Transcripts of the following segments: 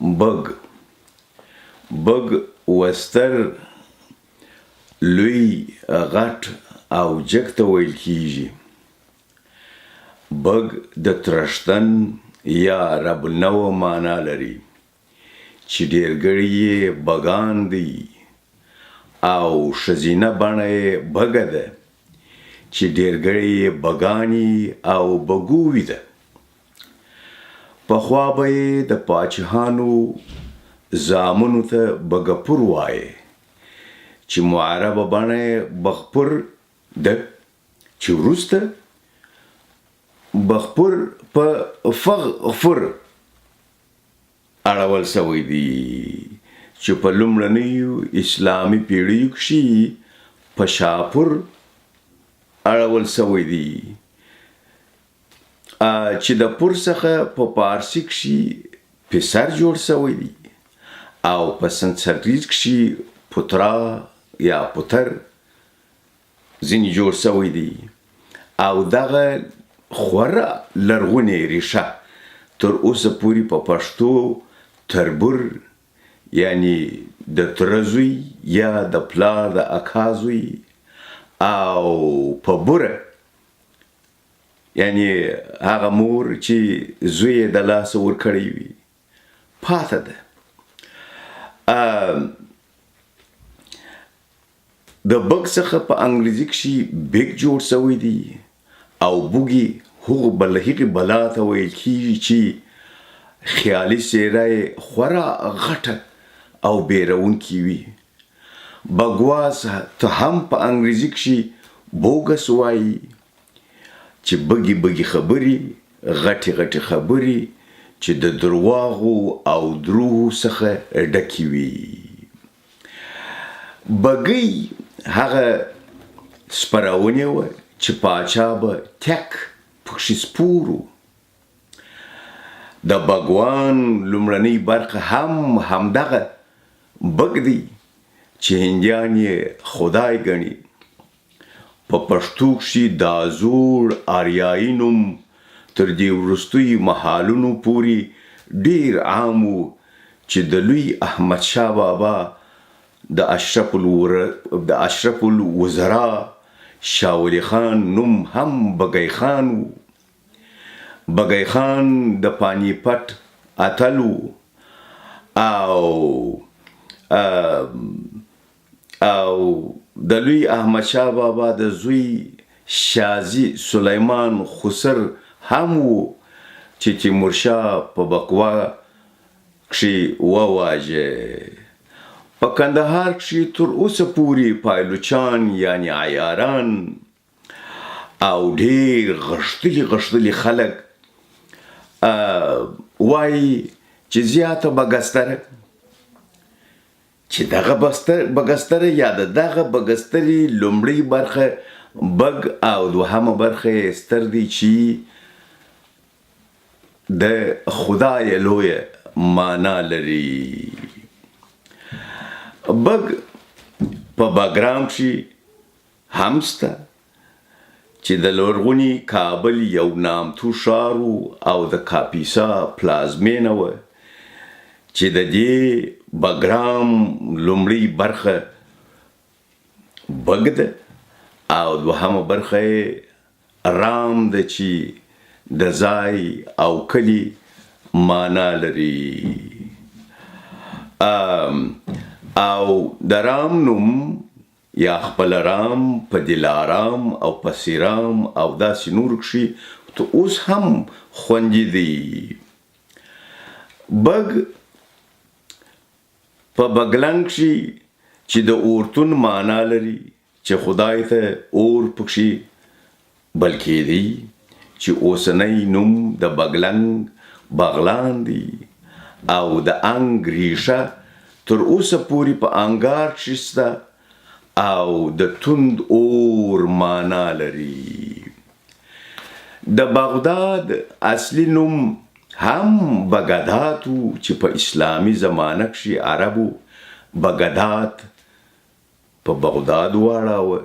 بګ، بګ وستر لوی، غټ او جګ ته ویل کیږي. بګ د ترشتن یا رب النوع مانا لري چې ډېرګړي یې بګان دی او ښځینه بڼه یې بګه ده چې ډېرګړي یې بګاني او بګووي ده. پخوا به یې د پاچهانو زامنو ته بګپور وایې چې معربه بڼه یې بغپور ده چې وروسته بغپور په فغفر اړول شوی دی چې په لومړنیو اسلامي پیړیو کښې په شاپور اړول شوی دی چې د پور څخه په پارسي کښې پسر جوړ شوی دی او په سنسکریت کښې پترا یا پتر ځینې جوړ شوی دی او دغه خورا لرغونې ریښه تر اوسه پورې په پښتو تربور یعنی د تره زوی یا د پلار د اکا زوی او په بوره یعنی هغه مور چې زوی یې د لاسه ورکړی وي پاته ده. د بګ څخه په انګریزي کښي بیګ جوړ سوی دی او بوګي هغو بل هغي بلا ته ویل کیږي چي خیالي څېره یې خورا غټه او بېرونکې وي. بګواس ته هم په انګریزي کښي بوګس وايي چي بګي بګي خبري، غټي غټي خبري چي د درواغو او دروغو څخه ډکي وي. بګۍ هغه سپرونې وه چې پاچا به تک پکښې سپور و. د بګوان لومړنۍ برخه هم همدغه بګ دی چې هندیان یې خدای ګڼي. په پښتو کښې دا زوړ آریایي نوم تر دې وروستیو مهالونو پورې ډېر عام و چې د لوی احمدشاه بابا د د اشرف الوزرا شاه ولي خان نوم هم بګی خان و. بګی خان د پانیپت اتل و او او د لوی احمدشاه بابا د زوی شازي سلیمان خسر هم وو چې تیمورشاه په بکوا کښې وواژه. په کندهار کښې تر اوسه پورې پایلوچان یعنې عیاران او ډېر غښتلي غښتلي خلک وایي چې زیاته بګستره چې دغه بګستره یا د دغه بګسترې لومړۍ برخه بګ او دوهمه برخه یې ستر دی چې د خدای لویه معنا لري. بګ په بګرام کښې هم سته چې د لرغوني کابل یو نامتو ښار و او د کاپیسا پلازمېنه وه چې د دې بګرام لومړۍ برخه بګ ده او دوهمه برخه یې رام ده چې د ځای او کلي معنا لري او د رام نوم یا خپله رام په دلارام او پسیرام او داسې نورو کښې ته اوس هم خوندي دی. بګ په بګلنګ کښې چې د اورتون معنا لري چې خدای ته اور پکښې بل کېدی چې اوسنی نوم د بګلنګ بغلان دی او د انګ ریښه تر اوسه پورې په انګار کښې شته او د توند اور معنا لري. د بغداد اصلي نوم هم بګداد و چې په اسلامي زمانه کښې عربو بګداد په بغداد واړاوه.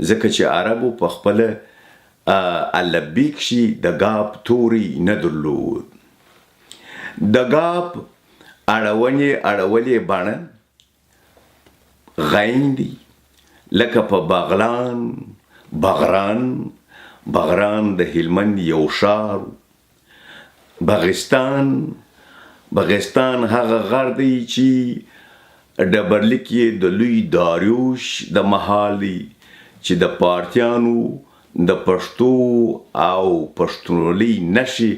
ځکه چې عربو په خپله الفبې کښې د ګاپ توری نه درلود. د ګاپ اړونې اړولې بڼه غین دی، لکه په بغلان، بغران، بغران د هلمند یو ښار و. بغستان، بغستان هغه غر دی چې ډبرلیک یې د لوی داریوش د مهال دی چې د پارتیانو د پښتو او پښتونولۍ نښې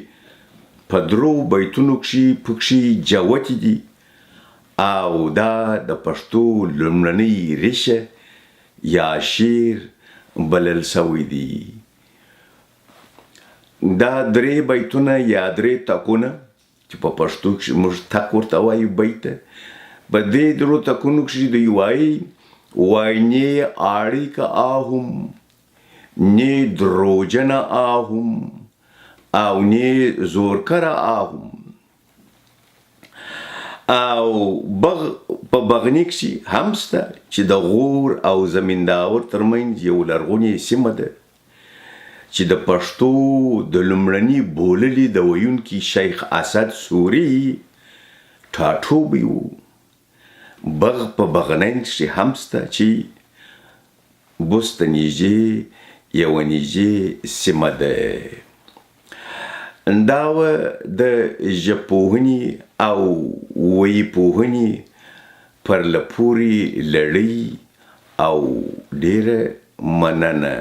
په درو بیتونو کښې پکښې جوتې دي او دا د پښتو لومړنۍ ریښه یا شعر بلل شوی دی. دا درې بیتونه یا درې تکونه چې په پښتو کښې موږ تک ورته وایو بیت ته، په دې درو تکونو کښې دوی وایي، وایي نې اړیکه آهم، نې دروجنه آهم او نې زورکره آهم. او بغ په بغني کښې هم شته چې د غور او زمینداور ترمنځ یو لرغونې سیمه ده چې د پښتو د لومړني بوللي د ویونکي شیخ اسد سوري ټاټوبی و. بغ په بغنین کښې هم شته چې بوس ته نږدې یوه نږدې سیمه ده. دا وه د ژبپوهنې او وییپوهنې پرله پورې لړۍ او ډېره مننه.